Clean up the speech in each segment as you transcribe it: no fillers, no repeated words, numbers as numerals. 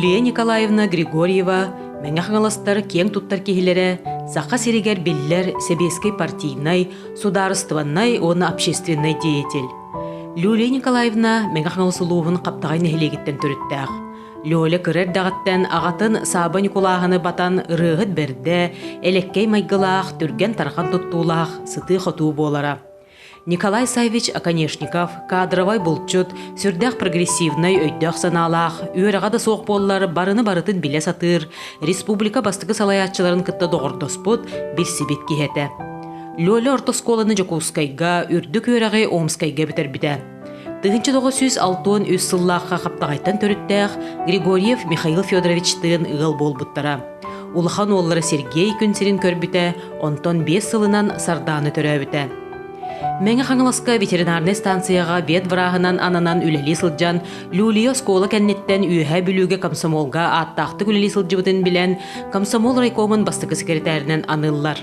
Люлия Николаевна Григорьева Мэҥэ Хаҥаластар киэҥ туттар киһилэрэ, Саха сиригэр биллэр сэбиэскэй партийнай, судаарыстыбаннай уонна общественнай деятель. Люлия Николаевна Мэҥэ Хаҥалас улууһун Хаптаҕай нэһилиэгиттэн төрүттээх. Лёля кыра эрдэҕиттэн аҕатын Сааба Ньукулааһыны батан ырыаһыт бэрдэ, элэккэй майгылаах, түргэн-тарҕан туттуулаах, сытыы-хотуу буолара. Николай Саввич Оконешников кадровай булчут, сүрдээх прогрессивнай өйдөөх-санаалаах, үөрэҕэ да суох буоллар барыны барытын билэ сатыыр, республика бастакы салайааччыларын кытта доҕордоспут, билсибит киһи этэ. Лёля орто оскуоланы Дьокуускайга, үрдүк үөрэҕи Омскайга бүтэрбитэ. 1963 сыллаахха Хаптаҕайтан төрүттээх Григорьев Михаил Федоровичтыын ыал буолбуттара. Улахан уоллара Сергей күн сирин көрбүтэ, онтон 5 сылынан Сардаана төрөөбүтэ. Мэҥэ Хаҥаласка ветеринарнай станцияҕа ветвраһынан ананан үлэлии сылдьан, Люлия оскуола кэнниттэн Үөһээ Бүлүүгэ комсомолга ааттаахтык үлэлии сылдьыбытын билэн, комсомол райкомун бастакы секретарынан аныыллар.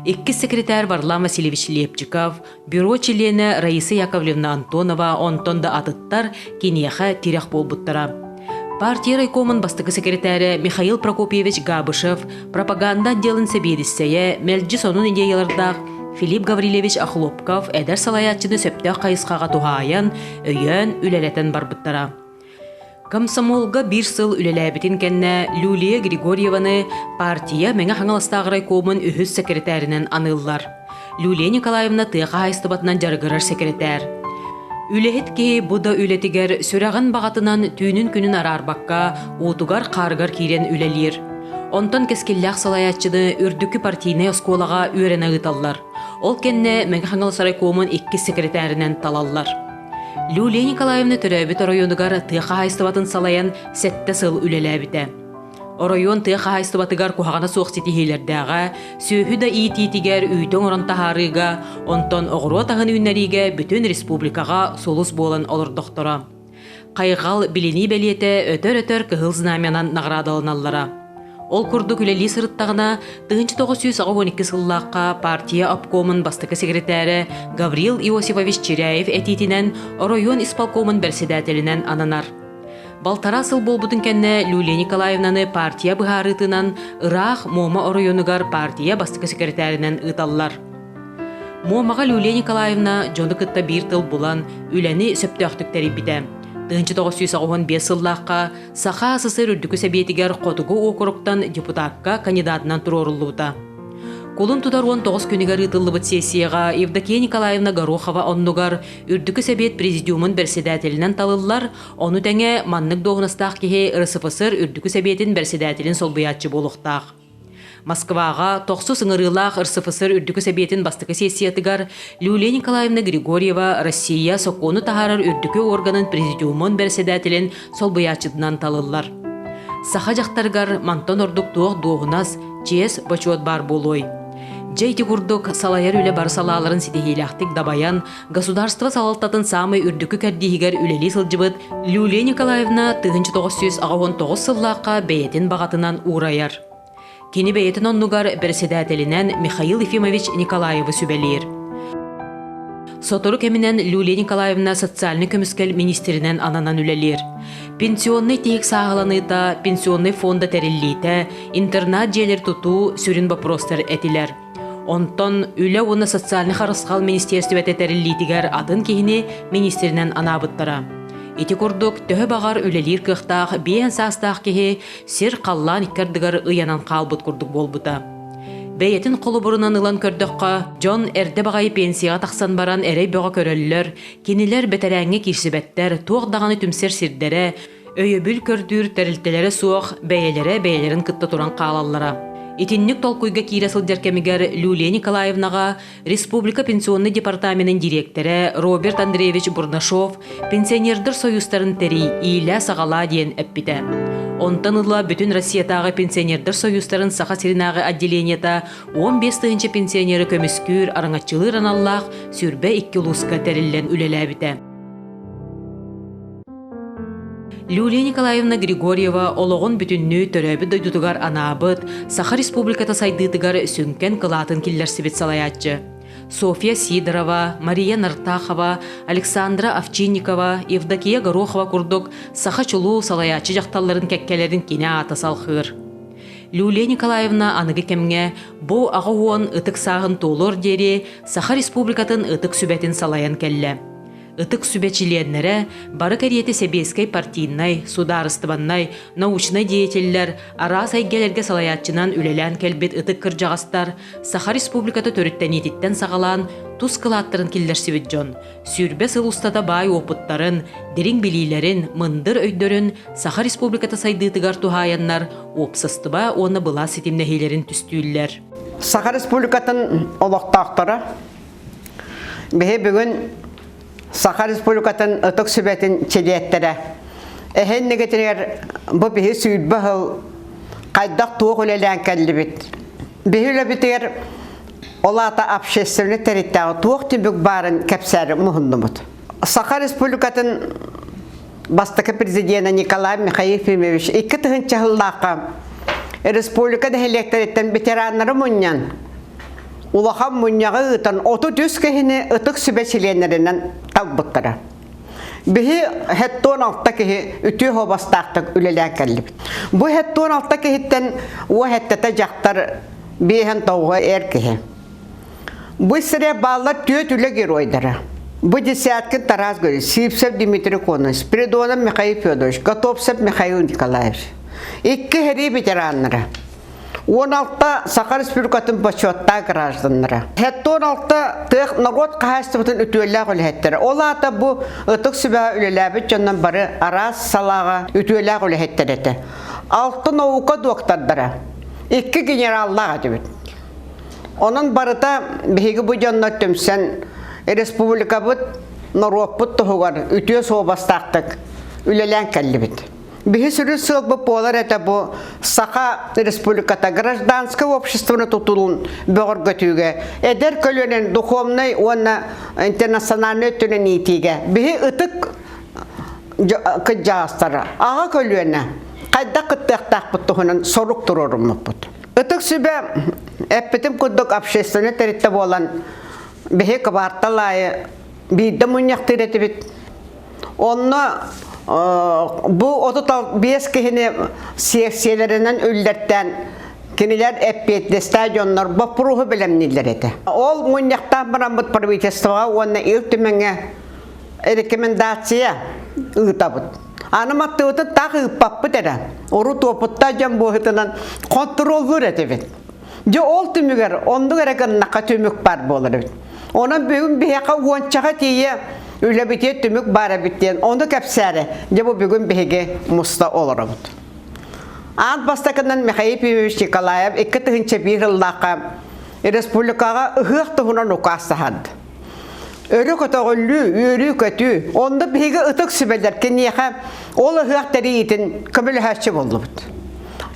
Иккис секретарь Варлам Васильевич Лепчиков, Бюро чилиэнэ Раиса Яковлевна Антонова онтон да атыттар киниэхэ тирэх буолбуттара. Партия райкомун бастакы секретарэ Михаил Прокопьевич Габышев, пропаганда отделын сэбиэдиссэйэ, мэлдьи сонун идеялардаах Филипп Гаврильевич Охлопков эдэр салайааччыны сөптөөх хайысхаҕа туһаайан, өйөөн, үлэлэтэн барбыттара. Комсомолга биир сыл үлэлээбитин кэннэ Люлия Григорьеваны партия Мэҥэ Хаҥаластаах райкомун үһүс сэкирэтээринэн аныыллар. Люлия Николаевна тыа хаһаайыстыбатынан дьарыгырар сэкирэтээр. Үлэһит киһи бу да үлэтигэр сүрэҕин баҕатынан түүнүн-күнүн араарбакка уутугар-хаарыгар киирэн үлэлиир. Онтон кэскиллээх салайааччыны үрдүкү партийнай оскуолаҕа үөрэнэ ыыталлар. Ол кэннэ Мэҥэ Хаҥалас райкомун иккис сэкирэтээринэн талаллар. Люлия Николаевна төрөөбүт оройуонугар тыа хаһаайыстыбатын салайан сэттэ сыл үлэлээбитэ. Оройуон тыа хаһаайыстыбатыгар куһаҕана суох ситиһиилэрдээҕэ, сүөһү да иитиитигэр үүтү оҥорон таһаарыыга, онтон оҕуруот аһын үүннэриигэ бүтүн республикаҕа сулус буолан олордохторо. Хайҕал билинии бэлиэтэ өтөр-өтөр кыһыл знамянан наҕараадаланаллара. Ол курдук үлэлии сырыттаҕына, 1982 сыллаахха партия обкомун бастакы секретарэ Гаврил Иосифович Чиряев этиитинэн оройуон исполкомун бэрэссэдээтэлинэн ананар. Балтараа сыл буолбутун кэннэ Люлия Николаевнаны партия быһаарыытынан ыраах Муома оройуонугар партия бастакы секретаринэн ыыталлар. Муомаҕа Люлия Николаевна дьону кытта биир тыл булан, үлэни сөптөөхтүк тэрийбитэ. 1985 сыллаахха Саха СССР Үрдүкү Сэбиэтигэр Хотугу уокуруктан депутакка кандидатынан туруоруллубута. Кулун тутар 19 күнүгэр ыытыллыбыт сессияҕа Евдокия Николаевна Горохова оннугар Үрдүкү Сэбиэт Президиумун бэрэссэдээтэлинэн талыллар, ону тэҥэ маннык дуоһунастаах киһи РСФСР Үрдүкү Сэбиэтин бэрэссэдээтэлин солбуйааччы буолуохтаах. Москваҕа тохсус ыҥырыылаах РСФСР Үрдүкү Сэбиэтин бастакы сессиятыгар Люлия Николаевна Григорьева Россия сокуону таһаарар үрдүкү органын президиумун бэрэссэдээтэлин солбуйааччытынан талыллар. Саха дьахтарыгар мантан ордук туох дуоһунас, чиэс, бочуот баар буолуой? Дьэ ити курдук салайар үлэ бары салааларын ситиһиилээхтик дабайан, государство салалтатын саамай үрдүкү кэрдииһигэр үлэлии сылдьыбыт Люлия Николаевна 1989 сыллаахха бэйэтин баҕатынан уурайар. Кини бэйэтин оннугар бэрэссэдээтэлинэн Михаил Ефимович Николаевы сүбэлиир. Сотору кэминэн Люлия Николаевна социальнай көмүскэл министринэн ананан үлэлиир. Пенсионнай тиһик сааһыланыыта, пенсионнай фонда тэриллиитэ, интернат дьиэлэр тутуу сүрүн боппуруостар этилэр. Онтон Үлэ уонна социальнай харысхал министиэристибэтэ тэриллиитигэр атын киһини министринэн анаабыттара. Ити курдук, төһө баҕар үлэлиир кыахтаах биэһэн саастаах киһи сир-халлаан икки ардыгар ыйанан хаалбыт курдук буолбута. Бэйэтин холобурунан ылан көрдөххө, дьон эрдэ баҕайы пенсияҕа тахсан баран эрэй бөҕө көрөллөр, кинилэр бэтэрээҥҥэ киирсибэттэр, туох даҕаны түмсэр сирдэрэ, өйөбүл көрдүүр тэрилтэлэрэ суох бэйэлэрэ бэйэлэрин кытта туран хаалаллара. Итинник толкуйга киирэ сылдьар кэмигэр Люлия Николаевнаҕа Республика пенсионнай департаменын дириэктэрэ Роберт Андреевич Бурнашов пенсионердар союзтарын тэрий, иилээ-саҕалаа диэн эппитэ. Онтон ыла Бүтүн Россиятааҕы пенсионердар союзтарын Саха сиринээҕи отделениета 15 тыһыынча пенсионеры көмүскүүр, араҥаччылыыр аналлаах 22 улууска тэриллэн үлэлээбитэ. Люлия Николаевна Григорьева олоҕун бүтүннүү төрөөбүт дойдутугар анаабыт, Саха Республиката сайдыытыгар сүҥкэн кылаатын киллэрсибит салайааччы. Софья Сидорова, Мария Нартахова, Александра Овчинникова, Евдокия Горохова курдук саха чулуу салайааччы дьахталларын кэккэлэрин кини аата салхыыр. Люлия Николаевна аныгы кэмҥэ бу 80 ытык сааһын туолуор диэри Саха Республикатын Ытык Сүбэтин салайан кэллэ. Ытык Сүбэ чилиэннэрэ бары кэриэтэ сэбиэскэй партийнай, судаарыстыбаннай, научнай деятеллэр, араас эйгэлэргэ салайааччынан үлэлээн кэлбит ытык кырдьаҕастар Саха Республиката төрүттэниититтэн саҕалаан тус кылааттарын киллэрсибит дьон, 20 сыл устата баай уопуттарын, дириҥ билиилэрин, мындыр өйдөрүн Саха Республиката сайдыытыгар туһаайаннар уопсастыба уонна былаас ситимнэһиилэрин түстүүллэр. Саха Республикатын олохтоохторо Биһи бүгүн Саха Республикатын Ытык Сүбэтин чилиэттэрэ эһиннигитигэр бу биһи 20 сыл хайдах туох үлэлээн кэллибит. Биһи үлэбитигэр ол аата общественный тэрилтэҕэ туох түмүк баарын кэпсээри муһуннубут. Саха Республикатын бастакы президенэ Николай Михаил Ефимович 2000 сыллаахха республика нэһилиэктэриттэн ветераннары мунньан улахан мунньаҕы ыытан 33 киһини ытык сүбэ чилиэннэринэн талбыттара. Биһи 76 киһи үтүө суобастаахтык үлэлээн кэллибит. Бу 76 киһиттэн уо хэттэтэ дьахтар, биэһэн тоҕуһа эр киһи. Бу сире бааллар түөрт үлэ геройдара. Бу Десяткин Тарас Григорьевич, Сивцев Дмитрий Конович, Спиридонов Михаил Федорович, Готовцев Михаил Николаевич. Икки сэрии ветераннара. 16 Саха Республикатын бочуоттаах гражданнара. 76 тыах норуот хаһаайыстыбатын үтүөлээх үлэһиттэрэ. Ол аата бу ытык сүбэҕэ үлэлээбит дьоннон бары араас салааҕа үтүөлээх үлэһиттэр этэ. Алта наука доктордара, икки генераллаах этибит. Онон барыта биһиги бу дьоннор түмсэн республикабыт норуоппут туһугар үтүө суобастаахтык үлэлээн кэллибит. Биһи сүрүн сыалбыт буолар этэ бу Саха Республиката гражданскай обществоны тутулун бөҕөргөтүүгэ, эдэр көлүөнэн духовнай уонна интернациональнай өттүнэн иитиигэ биһи ытык кыдьаастара аҕа көлүөнэ хайдах кыттыахтаахпыт туһунан сорук туруоруммуппут. Ытык сүбэ эппитим курдук общественнай тэрилтэ буолан биһи кыбаартал аайы биирдэ мунньахтыыр этибит. Онно бу 35 киһини сиэксийэлэринэн үллэртээн кинилэр эппиэтинэстээх дьоннор боппуруоһу бэлэмнииллэр этэ. Ол мунньахтаан бараммыт правительствоҕа уонна Ил Түмэҥҥэ рекомендация ыытабыт. Аны маттыбытын таах ыыппаппыт эрэ. Урут уопуттаах дьон быһыытынан хонтуруоллуур этибит. Дьэ ол түмүгэр оннук эрэ гыннахха түмүк баар буолар эбит. Онон бүгүн биһиэхэ уончаҕа тиийэ үлэбитиэ түмүк баар эбит диэн ону кэпсээри дьэ бу бүгүн биһиги муста олоробут. Аан бастакынан Михаил Ефимович Николаев 2001 сыллаахха республикаҕа ыһыах туһунан укаас таһаарда. Өрө көтөҕүллүү, үөрүү-көтүү. Онно биһиги ытык сүбэлэр киниэхэ ол ыһыах тэрийиитин көмөлөһөөччү буоллубут.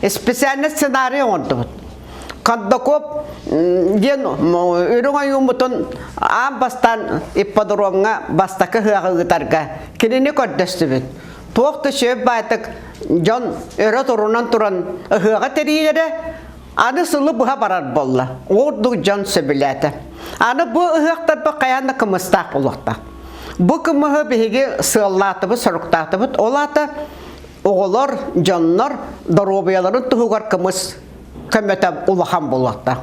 Специальный сценарий оҥордубут. Кондакоп диэн үрүҥ ойууммутун аан бастаан ипподромҥа бастакы ыһыаҕы ыытарга кинини көрдөстүбүт. Туох да сөп баайтык дьон өрө турунан туран ыһыаҕы тэрийэрэ Аны сылы быһа барар буолла. Ордук дьон сөбүлээтэ. Аны бу ыһыахтарба хайаан да кымыстаах буолуохтаах. Бу кымыһы биһиги сыаллаатыбыт, соруктаатыбыт. Ол аата оҕолор, дьоннор доруобуйаларын туһугар кымыс көмөтө улахан буолуохтаах.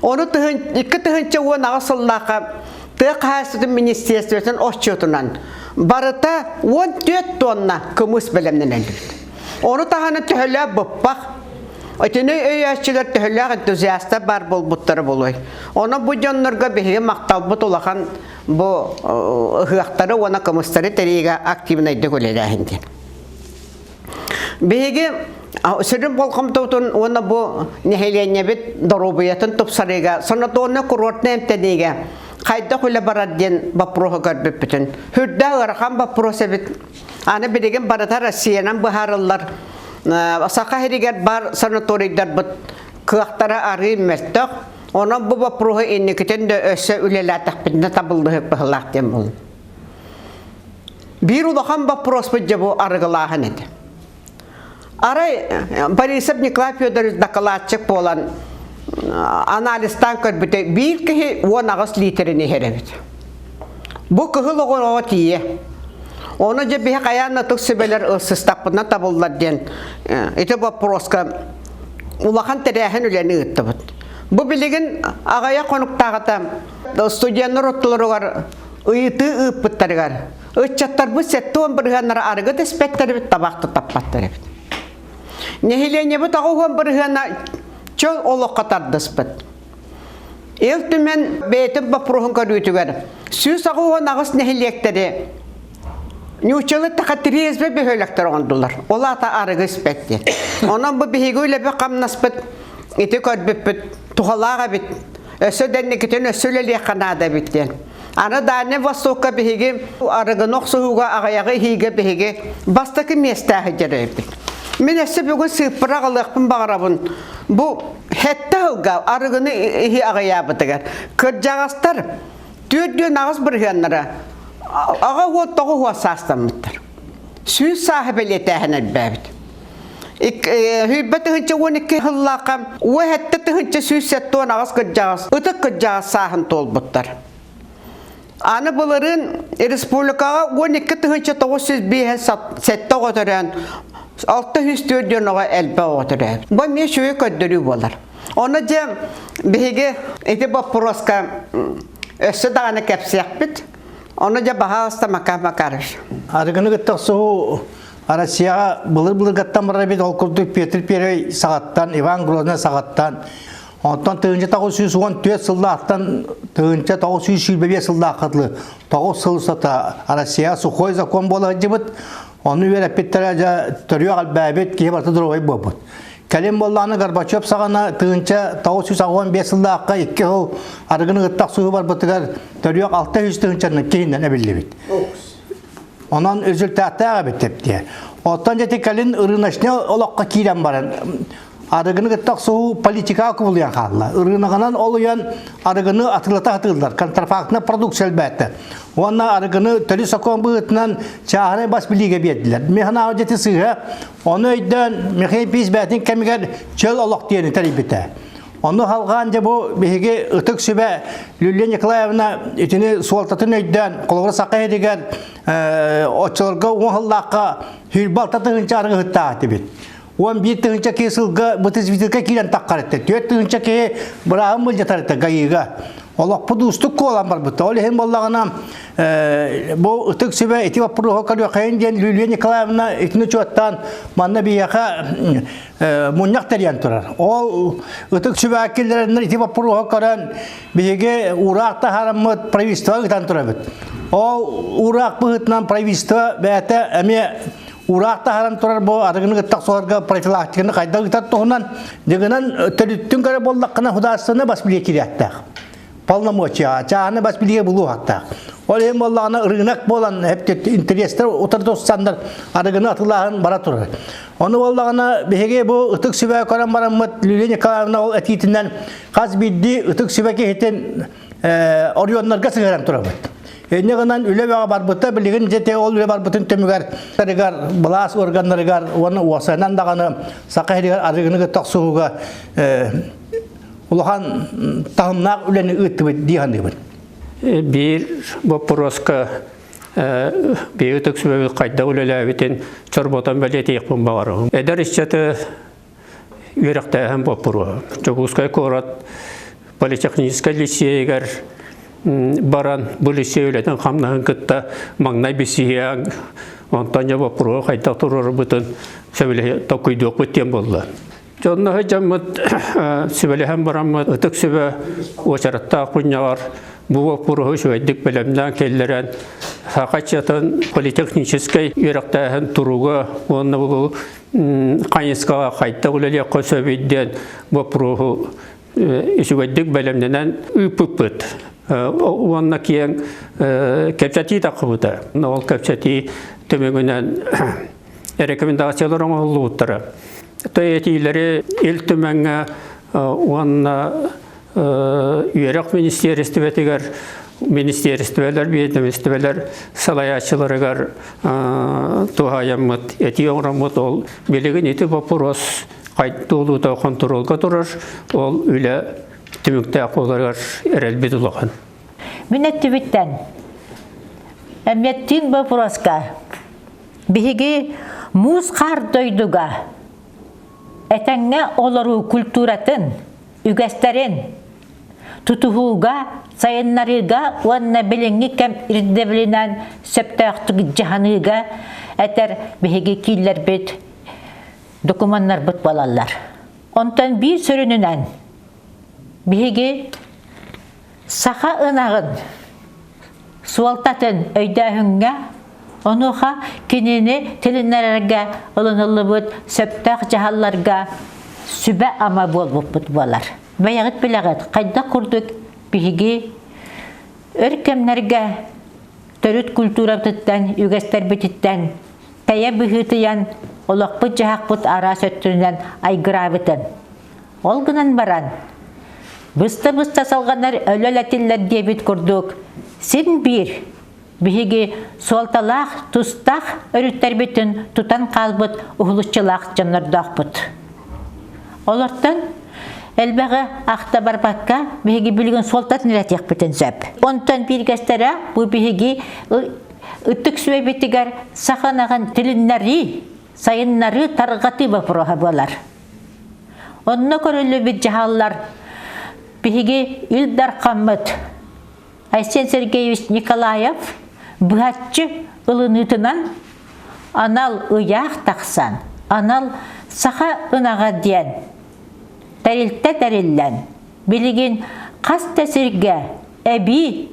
Ону 2018 сыллаахха тыа хаһаайыстыбатын министерствотын отчуотунан барыта 14 тонна кымыс бэлэмнэнэллибит. Ону таһынан төһөлөөх быппах Итини өйөөччүлэр төһөлөөх энтузиастар баар буолбуттара буолуой. Онон бу дьоннорго биһиги махталбыт улахан бу ыһыахтары уонна кымыстары тэрийиигэ активнайдык үлэлээһин диэн. Биһиги сүрүн болҕомтобутун уонна бу нэһилиэнньэбит доруобуйатын тупсарыыга санаторнай-курортнай эмтэниигэ хайдах үлэ барар диэн боппуруоһу көрбүппүтүн. Үрдээх ыарахан боппуруос эбит. Аны билигин барыта Россиянан быһаарыллар Саха сиригэр баар санаторийдарбыт кыахтара арыый мөлтөх. Онон бу боппуруоһу инникитин да өссө үлэлээтэхпитинэ табыллыһык быһылаах диэн буолла. Биир улахан боппуруоспут дьэ бу арыгылааһын этэ. Арай Борисов Николай Федорович дакылаатчык буолан Анализтаан көрбүтэ биир киһи 18 литрин иһэр эбит. Бу кыһыл оҕоҕо тиийэ. Ону дьэ биһи хайаан ытык сүбэлэр ылсыстахпытына табыллар диэн ити боппуруоска улахан тэрээһин үлэни ыыттыбыт. Бу билигин аҕыйах хонуктааҕыта студеннар оттолоругар ыйытыы ыыппыттарыгар ыччаттарбыт 70 бырыһыаннара арыгы да испэттэр эбит, табах да таппаттар эбит. Нэһилиэнньэбит 80 бырыһыана чөл олоххо тардыспыт. Ил Түмэн бэйэтин боппуруоһун көрүүтүгэр 188 нэһилиэктэри ньууччалыы таха триэзбэ бөһүөлэктэр оҥордулар. Ол аата арыгы испэт диэн. Онон бу биһиги үлэбит хамнаспыт ити көрбүппүт туһалаах эбит. Өссө дэнникитин өссө үлэлиэххэ наада эбит диэн. Аны Дальнай Востокка биһиги арыгыны охсуһууга аҕыйаҕы иһиигэ биһиги бастакы миэстээх сылдьар эбиппит. Мин өссө бүгүн сыыппара аҕалыахпын баҕарабын. Бу сэттэ сылга арыгыны иһи аҕыйаабытыгар кырдьаҕастар 48 бырыһыаннара 89 саастаммыттар. 100 сааһы бэлиэтээһин элбээбит. 20 1012 сыллаахха 17 178 кырдьаҕас ытык кырдьаҕас сааһын туолбуттар. Аны былырыын республикаҕа 12 905 оҕо төрөөн 604 диэн оҕо элбэх оҕо төрөөбүт. Бу эмиэ үчүгэй көрдөрүү буолар. Ону дьэ биһиги ити боппуруоска өссө даҕаны кэпсиэхпит. Ону дьэ баһаалыста Макар Макарович. Арыгыны кытта охсуһуу Россияҕа былыр-былыргаттан барар эбит, ол курдук Петр Первый саҕаттан, Иван Грозный саҕаттан Онтон 1914 сыллаахтан 1925 сыллаахха дылы 9 сыл устата Россия сухой закон буола сылдьыбыт. Ону үөрэппиттэрэ дьэ төрүөх элбээбит, киһи барыта доруобай буолбут. Кэлин буоллаҕына Горбачев саҕана 1985 сыллаахха икки сыл арыгыны кытта охсуһуу барбытыгар төрүөх 600 тыһыынчанан киһинэн эбиллибит. Онон результаттаах эбит диэ. Оттон дьэ кэлин рыночный олоххо киирэн баран арыгыны кытта охсуһуу политикаҕа кубулуйан хаалла. Ырыынагынан олуйан арыгыны атыылата сатыыллар, контрафактная продукция элбээтэ. Уонна арыгыны төрүт сокуон быһыытынан чааһынай бас билиигэ биэрдилэр. Михаил дьэти сыыһа, ону өйдөөн Михаил Пис бэйэтин кэмигэр чөл олох диэни тэрийбитэ. Ону халҕаан дьэ бу биһиги ытык сүбэ Люлия Николаевна итини суолтатын өйдөөн, холобура саха иһигэр оччолорго уон сыллаахха 26 тыһыынча арыгы ыһыттаах этибит. 11 тыһыынча киһи сылга бытызвитылка киирэн таххар этэ. 4 тыһыынча киһи бырааһын былдьатар этэ ГАИга. Олохпут уустук куолан барбыта. Ол иһин буоллаҕына бу ытык сүбэ ити боппуруоһу көрүөххэйин диэн Люлия Николаевна итини учуоттаан манна биһиэхэ мунньах тэрийэн турар. Ол ытык сүбэ киллэрэннэр ити боппуруоһу көрөн биһиги уураах таһаараммыт правительство ыытан турабыт. Ол уураах быһыытынан правительство бэйэтэ эмиэ Ураах таһааран турар бу арыгыны кытта охсуһарга профилактиканы хайдах ыытар туһунан дьыгынан төрүттүн көрө буоллаххына художественнай бас билиэ кириэхтээх. Полномочия, чааһыны бас билиэ булуохтаах. Ол иһин буоллаҕына рынок буолан интэриэстэр утары туссаннар арыгыны атылааһын бара турар. Ону буоллаҕына биһиги бу ытык сүбэ көрөн бараммыт Лилия Николаевна ол этиитинэн хас биирдии ытык сүбэ киһитин оройуоннарга сыһыаран турабыт. Инньэ гынан үлэ бөҕө барбыта, билигин дьэ ол үлэ барбытын түмүгэр былаас органнарыгар уонна уопсайынан даҕаны Саха сиригэр арыгыны кытта охсуһууга улахан таһымнаах үлэни ыыттыбыт дии саныыбын. Биир боппуруоска биһиги ытык сүбэбит хайдах үлэлээбитин чорботон бэлиэтиэхпин баҕарабын. Эдэр ыччаты үөрэхтээһин боппуруоһа. Дьокуускай куорат политехническай лицейигэр баран бу лицей үлэтин хамнаһын кытта маҥнай билсиһиэҕиҥ, онтон дьэ боппуруоһу хайдах туруорбутун сөбүлэһи толкуйдуохпут диэн буолла. Дьонно сылдьаммыт сүбэлэһэн бараммыт ытык сүбэ уочараттаах мунньаҕар бу боппуруоһу үчүгэйдик бэлэмнээн киллэрэн саха ыччатын политехническэй үөрэхтээһин туруга уонна бу хайысхаҕа хайдах үлэлиэххэ сөбүй диэн боппуруоһу үчүгэйдик бэлэмнэнэн ыыппыппыт. Уонна киэҥ кэпсэтии таххыбыта. Ол кэпсэтии түмүгүнэн рекомендациялар оҥоһуллубуттара. Этиилэри Ил Түмэҥҥэ уонна үөрэх министиэристибэтигэр министиэристибэлэр, биэдэмистибэлэр салайааччыларыгар туһаайаммыт, этии оҥороммут ол билигин ити боппуруос туолуута хонтуруолга турар, ол үлэ түмүктээх буоларыгар эрэлбит улахан. Мин өттүбүттэн эмиэ боппуруоска биһиги муус хаар дойдуга этэҥҥэ олоруу культуратын, үгэстэрин тутуһууга, сайыннарыыга уонна билиҥҥи кэм ирдэбилинэн сөптөөхтүк дьаһаныыга этэр биһиги кииллэрбит докумуоннарбыт буолаллар. Онтон биир сүрүнүнэн биһиги саха ынаҕын суолтатын өйдөөһүҥҥэ, онуоха кинини тилиннэрэргэ ылыныллыбыт сөптөөх дьаһалларга сүбэ-ама буолбуппут буолар. Бэйэҕит билэҕит, хайдах курдук биһиги өр кэмнэргэ төрүт культурабытыттан, үгэстэрбититтэн тэйэ быһыытыйан олохпут-дьаһахпыт араас өттүнэн айгыраабытын. Ол гынан баран, быста-быста салҕанар өлөл этиллэр диэбит курдук, син биир биһиги суолталаах, тустаах өрүттэрбитин тутан хаалбыт уһулуччулаах дьоннордоохпут. Олортон элбэҕи ахта барбакка биһиги билигин суолтатын үлэтиэхпитин сөп. Онтон бииргэстэрэ бу биһиги ытык сүбэбитигэр саха ынаҕын тилиннэрии, сайыннарыы, тарҕатыы боппуруоһа буолар. Онно көрүллүбүт дьаһаллар биһиги Ил Дархаммыт Айсен Сергеевич Николаев быһаччы ылыныытынан анал ыйаах тахсан, анал саха ынаҕа диэн тэрилтэ тэриллэн, билигин хас да сиргэ эбии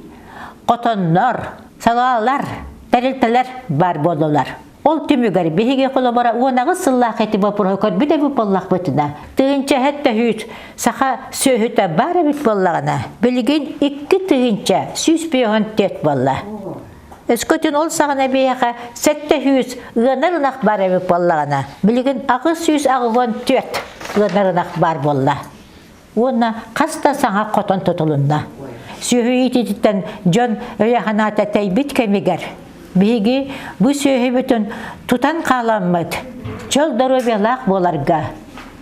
хотоннор, салаалар, тэрилтэлэр баар буоллулар. Ол түмүгэр биһиги холобура 18 сыллаах ити боппуруоһу көрбүт эбит буоллахпытына, тыһыынча төһүүт саха сүөһүтэ баар эбит буоллаҕына, билигин 2154 буолла. Өскөтүн ол саҕана биһиэхэ 700 ыанар ынах баар эбит буоллаҕына, билигин 884 ыанар ынах баар буолла. Уонна хас да саҥа хотон тутулунна. Сүөһү иитиититтэн дьон өйө-санаата тэйбит кэмигэр биһиги бу сүөһүбүтүн тутан хааламмыт чөл доруобуйалаах буоларга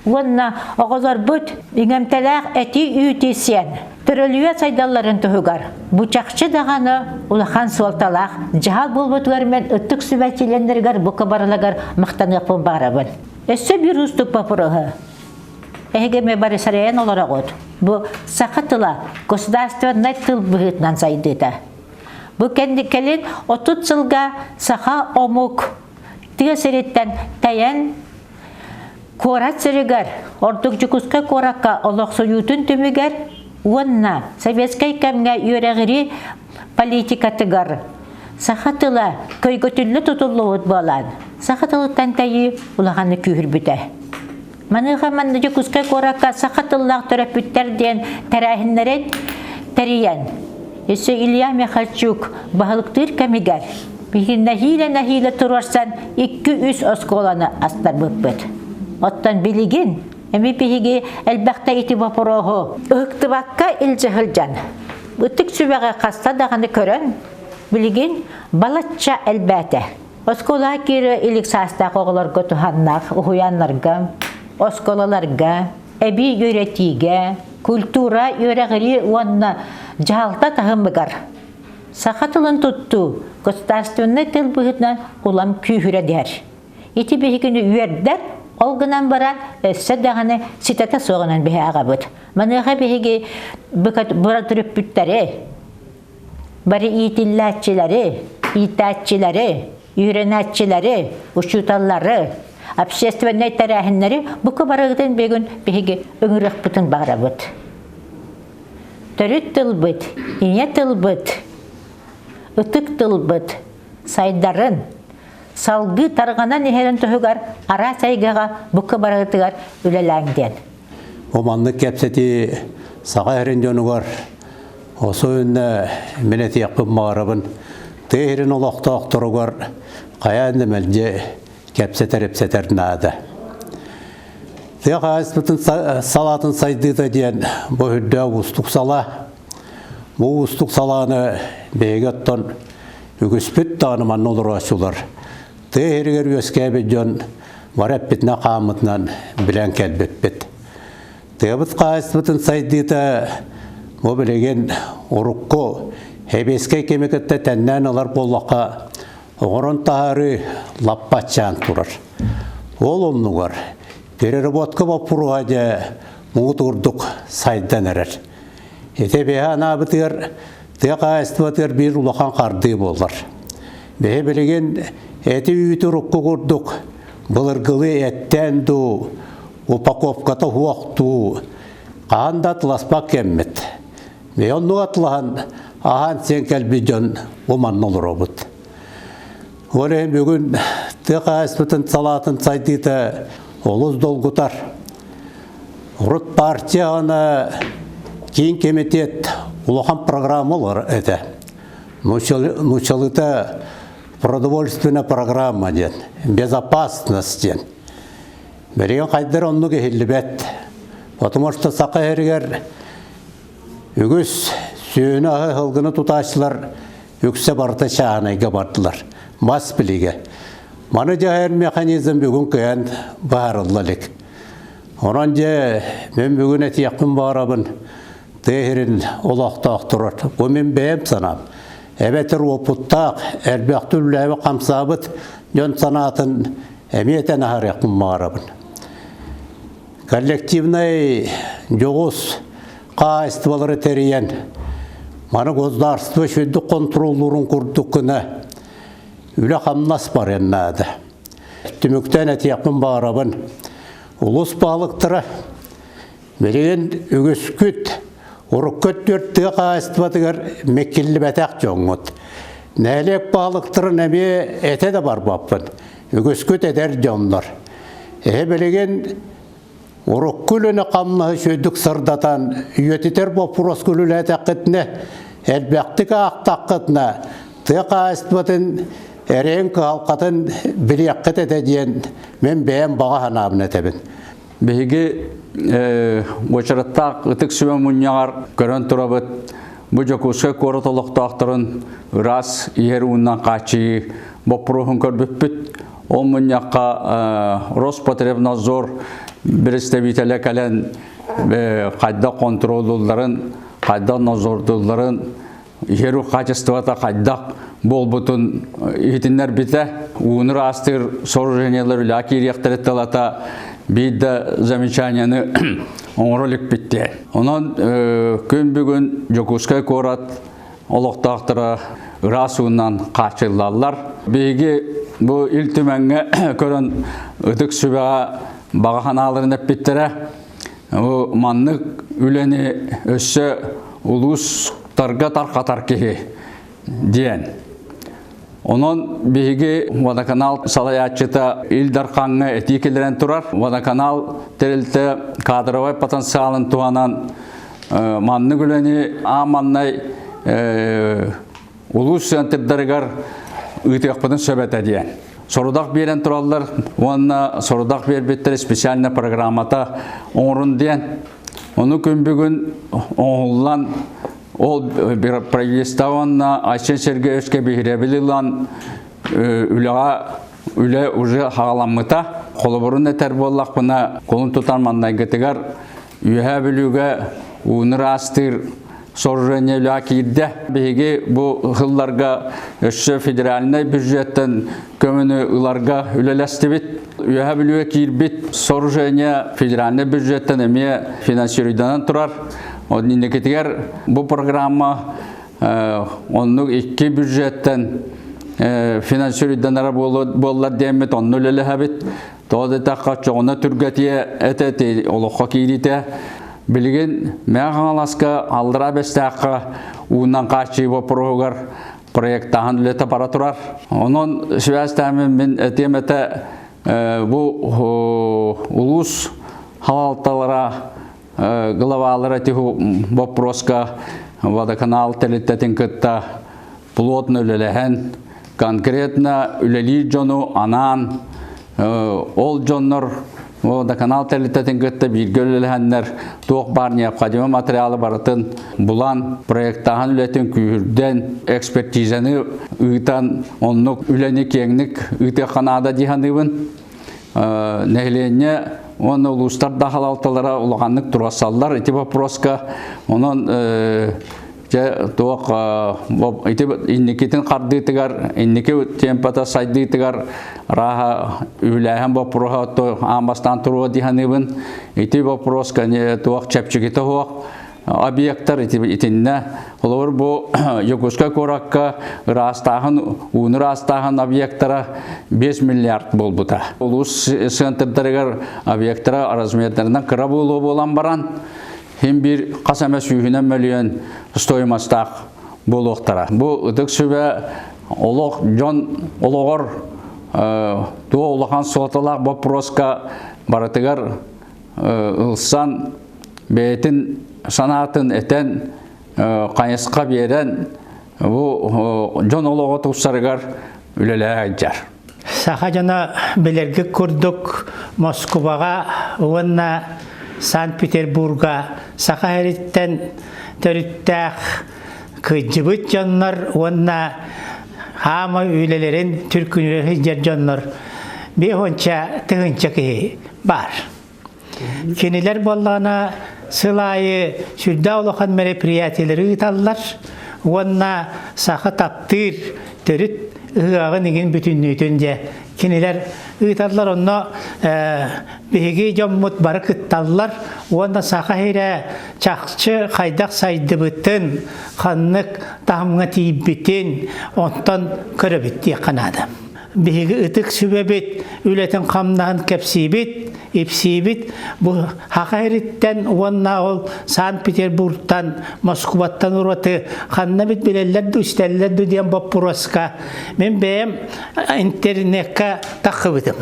уонна оҕолорбут иҥэмтэлээх эти-үүтү сиэн төрөлүйэ сайдалларын туһугар бу чахчы даҕаны улахан суолталаах дьаһал буолбутугар мен ытык сүбэ чилиэннэригэр бука барылыгар махтаныахпын баҕарабын. Өссө биир уустук боппуруоһу Эһиги эмиэ бары сэрэйэн олороҕут. Бу саха тыла государственнай тыл быһыытынан сайдыыта. Бу кэлин 30 сылга саха омук тыа сириттэн тэйэн куорат сиригэр, ордук Дьокуускай куоракка олохсуйуутун түмүгэр уонна советскай кэмҥэ үөрэҕирии политикатыгар саха тыла көйгөтүллэ тутуллубут буолан, саха тылыттан тэйии улаханнык күүһүрбүтэ. Маныаха манна Дьокуускай куоракка саха тыллаах төрөппүттэр диэн тэрээһиннэрин тэрийэн, өссө Илья Михальчук баһылыктыыр кэмигэр биһиги нэһиилэ-нэһиилэ туруорсан 2-3 оскуоланы астарбыппыт. Оттон билигин эми биһиги элбэхтэ ити боппуруоһу ыһыктыбакка илдьэ сылдьан, ытык сүбэҕэ хаста даҕаны көрөн, билигин балачча элбээтэ. Оскуолаҕа киирэ илик саастаах оҕолорго туһаннаах уһуйааннарга, оскуолаларга, эбии үөрэтиигэ, культура, үөрэҕирии уонна дьаһалта таһымыгар саха тылын туттуу государственнай тыл быһыытынан улам күүһүрэ түһэр. Ити биһигини үөрдэр, ол гынан баран өссө даҕаны ситэтэ суоҕунан биһи аҕабыт. Маныаха биһиги төрөппүттэри Бары иитиллээччилэри, иитээччилэри, үөрэнээччилэри, учууталлары, общественнай тэрээһиннэри бука барыгытын бүгүн биһиги ыҥырыахпытын баҕарабыт. Төрүт тылбыт, ийэ тылбыт, ытык тылбыт сайдарын, салгыы тарҕанан иһэрин туһугар араас эйгэҕэ бука барыгытыгар үлэлээҥ диэн. Бу маннык кэпсэтии саха эрин дьонугар Осуонна мин этиэхпин баҕарабын, тыа сирин олохтоохторугар хайаан да мэлдьи кэпсэтэр-ипсэтэр наада. Тыа хаһаайыстыбатын салаатын сайдыыта диэн бу үрдээх уустук салаа. Бу уустук салааны биһиги оттон үгүспүт даҕаны манна олорооччулар. Тыа сиригэр үөскээбит дьон. бары эппитинэн-хааммытынан билэн кэлбиппит. Тыабыт хаһаайыстыбатын сайдыыта бу билигин урукку сэбиэскэй кэми кытта тэннээн ылар буоллахха, оҥорон таһаарыы лаппа аччаан турар. Ол оннугар переработка боппуруоһа дьэ муҥутуурдук сайдан эрэр. Ити биһи анаабытыгар тыа хаһаайыстыбатыгар биир улахан хардыы буолар. Биһи билигин эти үүтү урукку курдук былыргылыы эттээн дуу, упаковката суох дуу, хаһан да атласпат кэммит. Биһи оннук атлаһан аһаан сиэн кэлбит дьон бу манна олоробут. Ол иһин бүгүн тыа хаһаайыстыбатын салаатын сайдыыта олус долгутар. Урут партия аны киин комитет улахан программалар этэ. Нучалыта продовольственная программа диэн, безопасность диэн. Билигин хайдар оннук иһиллибэт. Потому что саха иһэригэр үгүс сүөһүнү аһы сылгыны тутааччылар үксэ барыта чааһынайга бардылар. Мас билигэ. Маны дьаһайар механизм бүгүн кыайан быһаарылла илик. Онон дьэ, мин бүгүн этиэхпин баҕарабын, тыа сирин олохтоохторо. Бу мин бэйэм санаам. Эбэтэр уопуттаах, элбэхтик үлэлээбит хамсаабыт дьон санаатын эмиэ этэн аһарыахпын баҕарабын. Коллективнай дьоҕус хаһаайыстыбалары тэрийэн, маны государство үчүгэйдик хонтуруоллуурун курдук гына үлэ-хамнас барыан наада. Түмүктээн этиэхпин баҕарабын, улуус баһылыктара билигин үгүскүт урукку өттүгэр тыа хаһаайыстыбатыгар миккиллибэтэх дьоҥҥут. Нэһилиэк баһылыктарын эмиэ этэ да барбаппын. Үгүскүт эдэр дьоннор. Эһи билигин урукку үлэни-хамнаһы үчүгэйдик сырдатан, үйэтитэр боппуруоска үлэлээтэххитинэ, элбэхтик аахтаххытына, тыа хаһаайыстыбатын эрэйин кыһалҕатын билиэххит этэ диэн мин бэйэм баҕа санаабын этэбин. Биһиги уочараттаах ытык сүбэ мунньаҕар көрөн турабыт. Бу Дьокуускай куорат олохтоохторун ыраас иһэр уунан хааччыйыы боппуруоһун көрбүппүт. Ол мунньахха Роспотребнадзор представителэ кэлэн хайдах хонтуруоллуулларын, хайдах надзордуулларын, иһэр хаачыстыбата хайдах буолбутун иһитиннэрбитэ. Ууну ыраастыыр сооружениелар үлэҕэ киириэхтэрэ тылата биир да замечанияны оҥоро иликпит. Онон күн бүгүн Дьокуускай куорат олохтоохторо ыраас уунан хааччыллаллар. Биһиги бу Ил Түмэҥҥэ көрөн ытык сүбэҕэ баҕа санааларын эппиттэрэ. Бу маннык үлэни өссө улуустарга тарҕатар киһи диэн. Онон биһиги водоканал салайааччыта Ил Дархаҥҥа этии киллэрэн турар. Водоканал тэрилтэ кадровай потенциалын туһанан маннык үлэни аан маннай улуус центрдарыгар ыытыахпытын сөп этэ диэн. Сорудах биэрэн тураллар уонна сорудах биэрбиттэр специальная программата оҥорун диэн. Ону күн бүгүн оҥоһуллан ол правительство уонна Айсен Сергеевичка биһирэбил ылан үлэҕэ үлэ уже хаҕаламмыта. Холобурун этэр буоллахпына, кулун тутар маннайгытыгар Үөһээ Бүлүүгэ ууну ыраастыыр сооружение үлэҕэ киирдэ. Биһиги бу сылларга өссө федеральнай бюджеттэн көмөнү ыларга үлэлэстибит. Үөһээ Бүлүүгэ киирбит сооружение федеральнай бюджеттэн эмиэ финансируйданан турар. Инникитигэр бу программа оннук икки бюджеттэн финансируйданара буоллар диэммит онно үлэлэһэбит. Тоҕо диэтэххэ, оччоҕуна түргэтиэ этэ олоххо киириитэ. Билигин Мэҥэ Хаҥаласка Аллараа Бэстээххэ уунан хааччыйыы боппуруоһугар проектааһын үлэтэ бара турар. Онон сибээстээммин мин этиэм этэ бу улуус халалталара главалара тиху боппуруоска водоканал тэрилтэтин кытта плотно үлэлэһэн, конкретно үлэлиир дьону анаан, ол дьоннор водоканал тэрилтэтин кытта бииргэ үлэлэһэннэр туох баар необходимый материалы барытын булан, проектааһын үлэтин күүһүрдэн, экспертизаны ыытан, оннук үлэни киэҥник ыытыахха наада дии саныыбын. Нэһилиэнньэ уонна улуустар да халалталара улаханнык туруорсаллар ити вопроска. Онон дьэ туох ити инникитин хардыытыгар, инники темпата сайдыытыгар рааха үбүлээһин боппуруоһа аан бастаан туруо дии саныыбын. Ити вопроска туох чэпчэкитэ суох объектар итиннэ холобур бу Якутскай куоракка ыраастааһын ууну ыраастааһын объектара 5 миллиард буолбута. Улуус центрдарыгар объектара размердарынан кыра буолуо буолан баран хим бир хас эмэ сүүһүнэн мөлүйүөн стоимостаах буолуохтара. Бу ытык сүбэ олох дьон олоҕор туох улахан суолталаах боппуруоска барытыгар ылсан бэйэтин санаатын этэн хайысха биэрэн бу дьон олоҕо тупсарыгар үлэлэһэ сылдьар. Саха дьоно билэрги курдук Москубаҕа уонна Санкт-Петербурга саха сириттэн төрүттээх кыдьыбыт дьоннор уонна хаама үлэлэрин түркүнүрэ сылдьар дьоннор биэс тыһыынча киһи баар. Кинилэр буоллаҕына сыл аайы сүрдээх улахан мероприятиелары ыыталлар уонна саха таптыыр төрүт ыһыаҕын игин бүтүннүүтүн дьэ кинилэр ыыталлар онно биһиги дьоммут бары кытталлар уонна саха сирэ чахчы хайдах сайдыбытын ханнык таһымҥа тиийбитин онтон көрөбүт диэххэ наада. Биһиги ытык сүбэбит үлэтин-хамнаһын кэпсиибит, ипсиибит. Бу Саха сириттэн уонна ол Санкт-Петербургтан, Москубаттан ураты ханна бит билэллэр ду, истэллэр ду диэн боппуруоска мин бэйэм интернекка таххыбытым.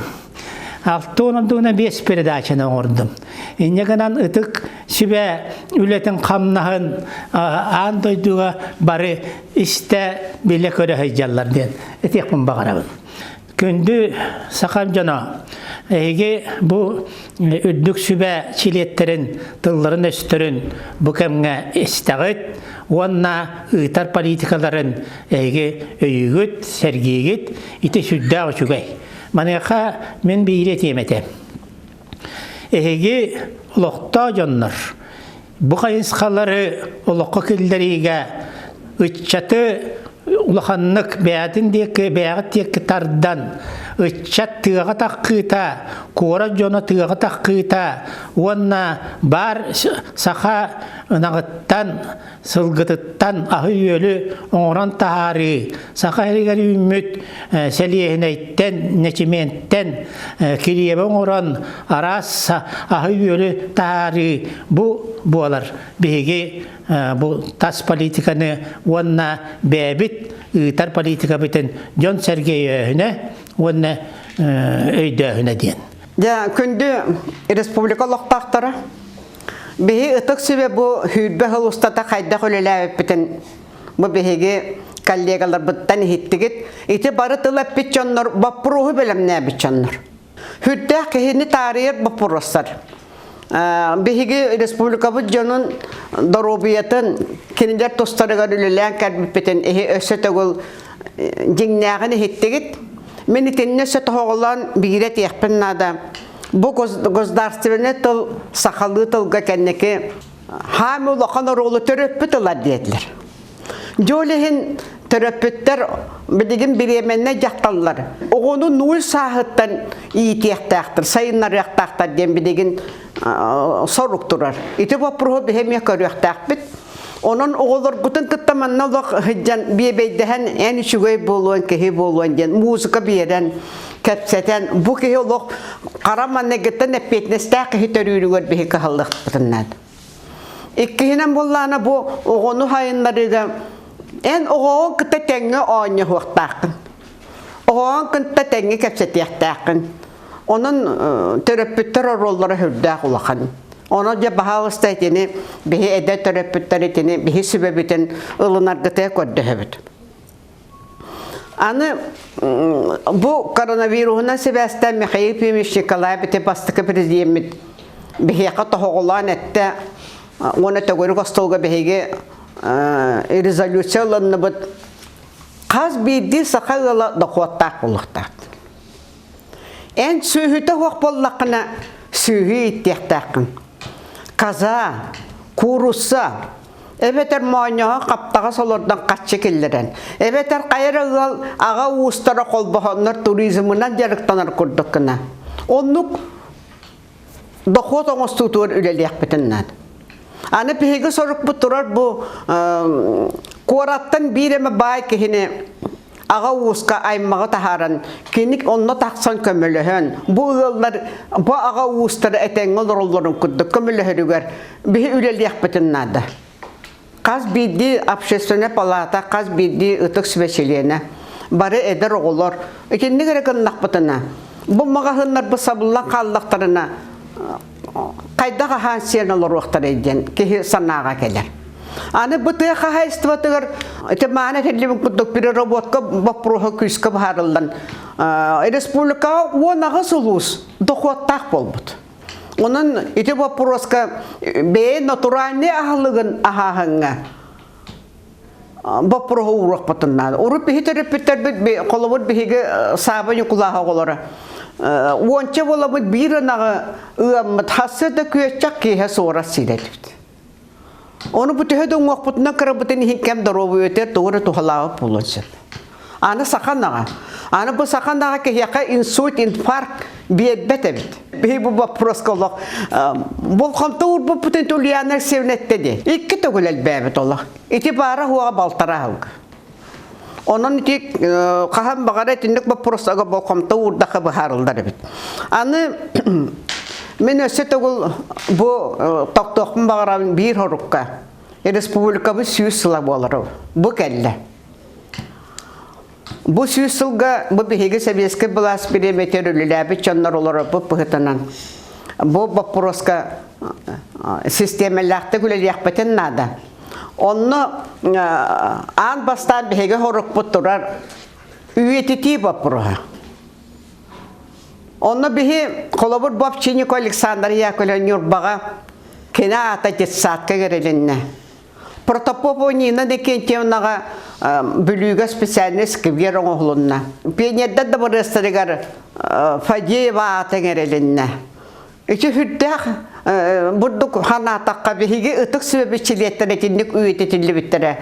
65 передачаны оҥордум. Инньэ гынан ытык сүбэ үлэтин хамнаһын аан дойдуга бары истэ билэ көрө сылдьаллар диэн этиэхпин баҕарабын. Күндү сахам дьоно, эһиги бу үрдүк сүбэ чилиэттэрин тылларын-өстөрүн бу кэмҥэ истэҕит уонна ыытар политикаларын эһиги өйүүгүт, сэргиигит, ити сүрдээх үчүгэй. Маныаха мин биири этиэм этэ. Эһиги олохтоох дьоннор бу хайысхалары олоххо киллэриигэ ыччаты улаханнык бэйэтин диэки бэйэҕит диэки тардан ыччат тыаҕа таххыыта куорат дьоно тыаҕа таххыыта уонна баар саха ынаҕыттан сылгытыттан аһы-үөлү оҥорон таһаарыы, саха сиригэр үүммүт сэлиэһинэйтэн, нэчимиэнтэн килиэби оҥорон араас аһы-үөлү таһаарыы бу буолар. Биһиги бу тас политиканы уонна бэйэбит ыытар политикабытын дьон-сэргэ өйөөһүнэ уонна өйдөөһүнэ диэн. Дьэ, күндү республика олохтоохторо, Биһи ытык сүбэ бу сүүрбэ сыл устата хайдах үлэлээбиппитин бу биһиги коллегаларбыттан иһиттигит. Ити бары тыл эппит дьоннор боппуруоһу бэлэмнээбит дьоннор. Сүрдээх киһини таарыйар боппуруостар. Биһиги республикабыт дьонун доруобуйатын кинилэр тустарыгар үлэлээн кэлбиппитин иһи өссө төгүл дьиҥнээҕин иһиттигит. Мин итиннэ өссө тоһоҕолоон биирэ этиэхпин наада. Бу государственный тыл сахалыы тылга кэнники хаамы улахан оруолу төрөппүт ылар диэтилэр. Дьол иһин төрөппүттэр билигин бириэмэннэ дьахталлар. Оҕону нуул сааһыттан иитиэхтээхтэр, сайыннарыахтаахтар диэн билигин сорук турар. Ити боппуруоһу биһи эмиэ көрүөхтээхпит. Онон оҕолоргутун кытта манна олох сылдьан биэбэйдэһэн эн үчүгэй буолуон, киһи буолуон диэн музыка биэрэн, кэпсэтэн бу киһи олох хара манныгыттан эппиэтинэстээх киһи төрүүрүгэр биһи кыһаллыахпытын наада. Иккиһинэн буоллаана бу оҕону сайыннарыыга эн оҕоҕун кытта тэҥҥэ оонньоһуохтааххын. Оҕоҕун кытта тэҥҥэ кэпсэтиэхтээххин. Онон төрөппүттэр оруоллара сүрдээх улахан. Онон дьэ баһаалыста итини биһи эдэр төрөппүттэр итини биһи сүбэбитин ылынаргытыгар көрдөһөбүт. Аны бу коронавируһунан сибээстээн Михаил Ефимович Николаев ити бастакы президеммит биһиэхэ тоһоҕолоон эттэ уонна төгүрүк остуолга биһиги резолюция ылынныбыт. Хас биирдии саха ыала дохуоттаах буолуохтаах. Эн сүөһүтэ суох буоллаххына, сүөһү ииттиэхтээххин. Коза, куурусса, эбэтэр моонньоһо хаптаҕас олордон хаччы киллэрэн, эбэтэр хайа эрэ ыал аҕа уустара холбоһоннор туризмынан дьарыктанар курдук гына. Оннук дохуот оҥостуутугар үлэлиэхпитин наада. Аны биһиги сорукпут турар бу куораттан биир эмэ баай киһини аҕа ууска аймаҕы таһааран кини онно тахсан көмөлөһөн бу ыаллар бу аҕа уустара этэҥҥэ олороллорун курдук көмөлөһөрүгэр биһи үлэлиэхпитин наада. Хас биирдии общественная палата, хас биирдии ытык сүбэ чилиэнэ, бары эдэр оҕолор итинник эрэ гыннахпытына, бу маҕаһыыннарбыт сабыллан хааллахтарына хайдах аһаан сиэн олоруохтарай диэн киһи санааҕа кэлэр. Аны бу тыа хаһаайыстыбатыгар ити мааны этиллибит курдук переработка боппуруоһа күүскэ быһаарыллан республикаҕа 18 улуус дохуоттаах буолбут. Онон ити боппуруоска бэйэ натуральнай аһылыгын аһааһыҥҥа боппуруоһу ууруохпутун наада. Урут биһи төрөппүттэрбит холобур биһиги Сааба Ньукулааһа оҕолоро уонча буоламмыт биир ынаҕы ыаммыт хассы да күөччэх киэһэ суорас сиирэлибит. Ону бу төһө да уҥуохпутунан кырабытын иһин кэм доруобуйатыгар тугу эрэ туһалаабыт буолуон сөп. Аны саха ынаҕа. Аны бу саха ынаҕа киһиэхэ инсульт, инфаркт биэрбэт эбит. Биһи бу боппуруоска олох болҕомто уурбуппутун Ульяна Алексеевна эттэ дии. Икки төгүл элбээбит олох. Ити баара хуоҕа балтараа сылга. Онон ити хаһан баҕара итинник боппуруостарга болҕомто уурдахха быһаарыллар эбит. Аны мин өссө төгүл бу тохтуохпун баҕарабын биир хорукка. Республикабыт 100 сыла буолар. Бу кэллэ. Бу 100 сылга бу биһиги сэбиэскэй былаас бириэмэтигэр үлэлээбит дьоннор олорорбут быһытынан бу боппуруоска систиэмэлээхтик үлэлиэхпитин наада. Онно аан бастаан биһиги хорукпут турар үйэтитии боппуруоһа. Онно биһи холобур Бобчинико Александр Яковлев Ньурбаҕа кини аата детсадка кэрилиннэ. Протопопова Нина Никентьевнаҕа Бүлүүгэ специальный сквер оҥоһулунна. Пионердар дыбарыастарыгар Фадеева аата иҥэрилиннэ. Ити сүрдээх бурдук ханаатахха биһиги ытык сүбэбит чилиэттэрэ итинник үйэтитиллибиттэрэ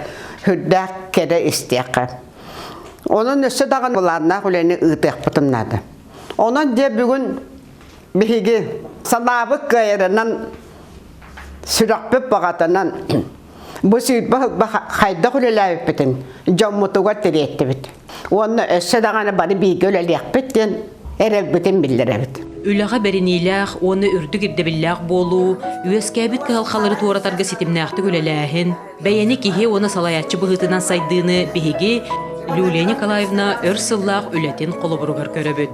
сүрдээх кэрэ истиэххэ. Онон өссө даҕаны былааннаах үлэни ыытыахпытын наада. Онон дьэ бүгүн биһиги санаабыт кыайарынан сүрэхпит баҕатынан бу сүүрбэ сылба хайдах үлэлээбиппитин дьоммутугар тириэртибит. Уонна өссө даҕаны бары бииргэ үлэлиэхпит диэн эрэлбитин биллэрэбит. Үлэҕэ бэриниилээх уонна үрдүк ирдэбиллээх буолуу, үөскээбит кыһалҕалары туоратарга ситимнээхтик үлэлээһин, бэйэни киһи уонна салайааччы быһыытынан сайдыыны биһиги Люлия Николаевна өр сыллаах үлэтин холобуругар көрөбүт.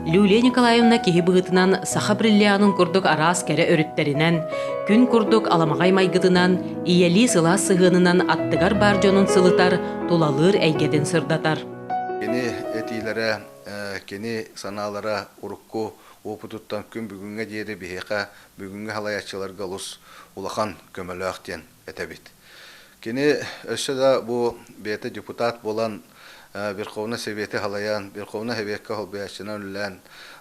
Люлия Николаевна киһи быһыытынан саха бриллианын курдук араас кэрэ өрүттэринэн, күн курдук аламаҕай майгытынан, ийэлии сылаас сыһыанынан аттыгар баар дьонун сылытар, тулалыыр эйгэтин сырдатар. Кини этиилэрэ, кини санаалара урукку уопутуттан күн бүгүҥҥэ диэри биһиэхэ бүгүҥҥү салайааччыларга олус улахан көмөлөөх диэн этэбит. Кини өссө да бу бэйэтэ депутат буолан Верховнай Советы халайан, Верховнай Советка холбуйааччынан үлэлээн,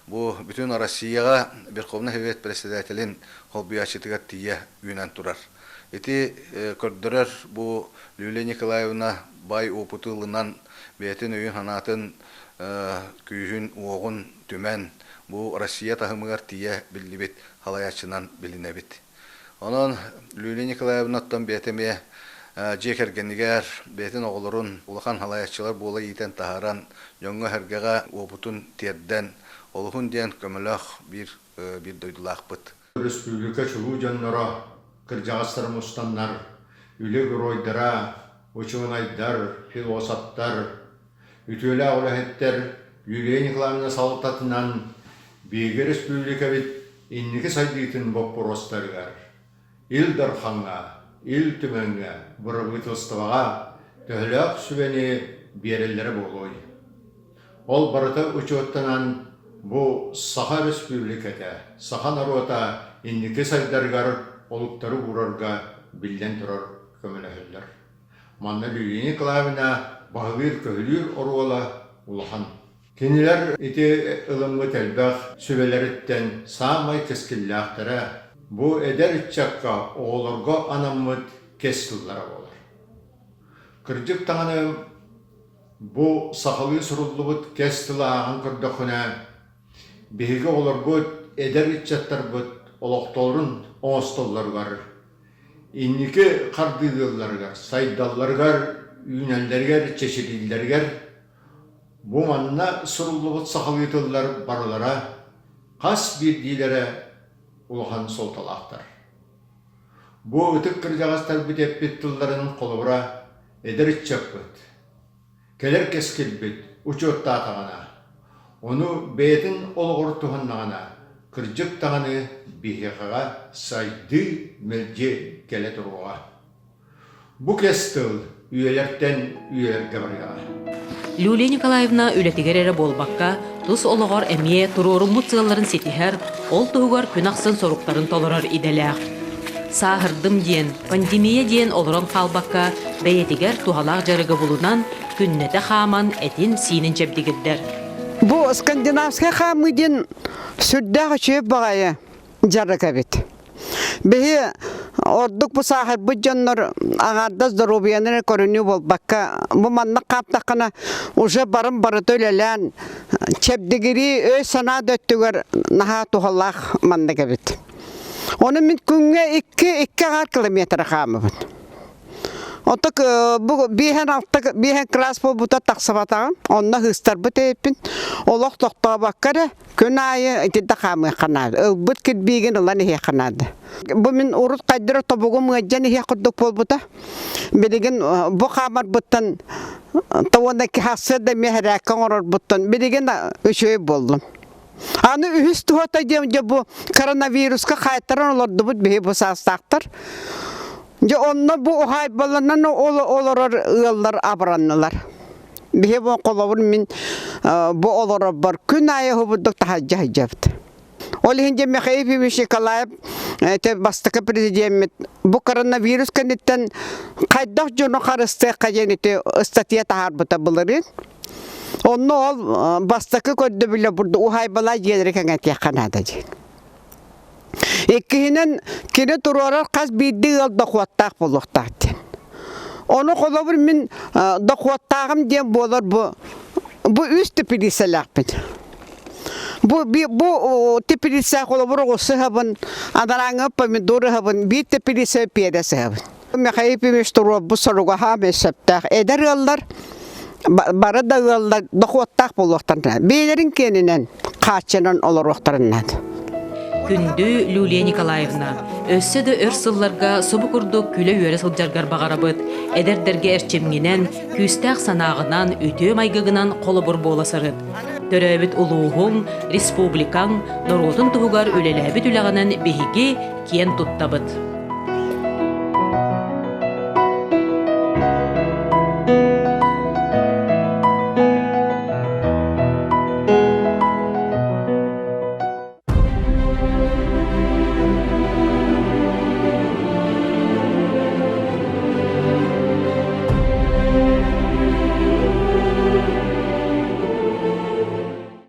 бу бүтүн Россияҕа Верховнай Совет председателин холбуйааччытыгар тиийэ үүнэн турар. Ити көрдөрөр бу Люлия Николаевна баай опыты ылынан, бэйэтин өйүн-санаатын, күүһүн-уоҕун түмэн, бу Россия таһымыгар тиийэ биллибит халайааччынан билинэбит. Онон Люлия Николаевнаттан бэйэтэ эмиэ дьиэ кэргэнигэр бэйэтин оҕолорун улахан халайааччылар буола иитэн таһааран, дьоҥҥо-сэргэҕэ уопутун тиэрдэн, олуһун диэн көмөлөөх биир биир дойдулаахпыт. Өрөспүүбүлүкэ чулуу дьонноро, кырдьаҕастар мустаннар, үлэ геройдара, учуонайдар, философтар, үтүөлээх үлэһиттэр Юлия Николаевна салалтатынан биһиги өрөспүүбүлүкэбит инники сайдыытын боппуруостарыгар Ил Дархаҥҥа, Ил Түмэҥҥэ, бырабыыталыстыбаҕа төһөлөөх сүбэни биэрэллэрэ буолуой? Ол барыта учуоттанан, бу Саха Өрөспүүбүлүкэтэ, саха норуота инники сайдарыгар олуктары уурарга биллэн турар көмөлөһөллөр. Манна Люлия Николаевна баһылыыр-көһүлүүр оруола улахан. Кинилэр ити ылыммыт элбэх сүбэлэриттэн саамай кэскиллээхтэрэ бу эдэр ыччакка оҕолорго анаммыт кэс тыллара буолар. Кырдьык даҕаны бу сахалыы суруллубут кэс тылы ааҕан көрдөххүнэ, биһиги оҕолорбут, эдэр ыччаттарбыт олохторун оҥостоллоругар, инники хардыылыылларыгар, сайдалларыгар, үүнэллэригэр, чэчирииллэригэр Бу манна суруллубут сахалыы тыллар барылара хас биирдиилэрэ улахан суолталаахтар. Бу ытык кырдьаҕастарбыт эппит тылларын холобура эдэр ыччаппыт, кэлэр кэскилбит учуоттаатаҕына, ону бэйэтин олоҕор туһаннаҕына, кырдьык даҕаны биһиэхэҕэ сайдыы мэлдьи кэлэ туруоҕа. Бу кэс тыл үйэлэртэн үйэлэргэ барыаҕа. Люлия Николаевна үлэтигэр эрэ буолбакка, тус олоҕор эмиэ туруоруммут сыалларын ситиһэр, ол туһугар күн ахсын соруктарын толорор идэлээх. Сааһырдым диэн, пандемия диэн олорон хаалбакка, бэйэтигэр туһалаах дьарыгы булунан, күннэтэ хааман, этин-сиинин чэбдигирдэр. Бу скандинавскай хаамыы диэн сүрдээх үчүгэй баҕайы дьарык эбит. Биһи ордук бу сааһырбыт дьоннор аҥаардас доруобуйаны эрэ көрүнүү буолбакка, бу маннык хаамтаххына уже барын барыта үлэлээн чэбдигирии өй-санаа да өттүгэр наһаа туһалаах маннык эбит. Ону мин күҥҥэ икки икки аҥаар километр хаамабын. Оток бу биэһэн алта биэһэн кылаас буолбута тахсыбатаҕым. Онно ыыстарбыт эбиппин. Олох тохтообокко эрэ Күн аайы итинтэ хаамыахха наада. Ылбыт кирбиигин ылан иһиэххэ наада. Бу мин урут хайдара тобугум ыалдьан иһиэх курдук буолбута. Билигин бу хаамарбыттан уонна сарсыарда эмиэ хэрээккэ оҥорорбуттан билигин үчүгэй буоллум. Аны үһүс туһата диэн дьэ бу коронавируска хаайтаран олордубут биһи бу саастаахтар. Дьэ онно бу уһаайбаланан олорор ыаллар абыраннылар. Биһи бу холобур мин бу олорорбор күн аайы уһубурдук таһырдьа сылдьабыт. Ол иһин дьэ Михаил Ефимович Николаев это бастакы президеммит бу коронавирус кэнниттэн хайдах дьону харыстыахха диэн ити ыстатыйа таһаарбыта былырыын. Онно ол бастакы көрдөбүлэ бурду уһаайбалаа дьиэлэри кэҥэтиэххэ наада диэн. Иккиһинэн, кини туруорар хас биирдии ыал дохуоттаах буолуохтаах диэн. Ону холобур мин дохуоттааҕым диэн буолар бу бу үс теплицэлээхпин. Бу бу теплица холобур оҕурсу ыһабын, анарааҥҥа помидор ыһабын, биир теплица перец ыһабын. Михаил Ефимович туруорбут соруга хаамай сөптөөх. Эдэр ыаллар бары да ыаллар дохуоттаах буолуохтарын бэйэлэрин киэнинэн хааччынан олоруохтарын наада. Күндү Люлия Николаевна, өссө да өр сылларга субу курдук күлэ-үөрэ сылдьаргар баҕарабыт. Эдэрдэргэ эрчимҥинэн, күүстээх санааҕынан, үтүө майгыгынан холобур буола сырыт. Төрөөбүт улууһуҥ, республикаҥ, норуотун туһугар үлэлээбит үлэҕинэн биһиги киэн туттабыт.